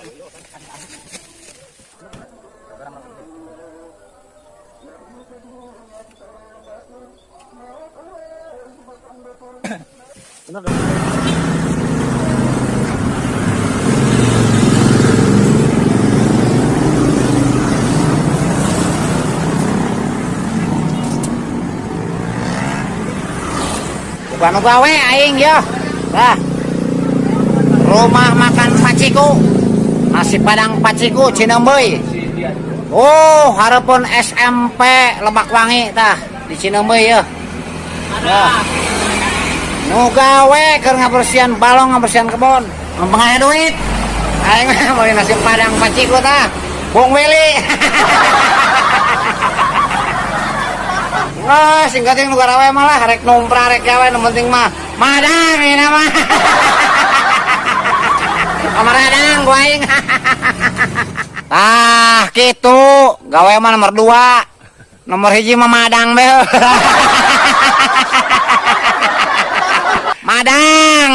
Bukan gawe aing ya. Lah. Rumah makan Paciku. Nasi Padang Paciku Cineumeuy. Oh, hareupeun SMP Lebak Wangi tah di Cineumeuy ya. Ya. Nu gawe keur ngabersihan balong, ngabersihan kebon. Mumpung aya duit. Aing mah meuli nasi Padang Paciku tah. Bung Willy. Wah, sing penting nu garawe mah lah, rek numpra rek gawe nu penting mah madang ieu mah. Kamaradang gua aing. Ah, gitu. Gawe mah nomor 2. Nomor 1 mah madang be. Madang.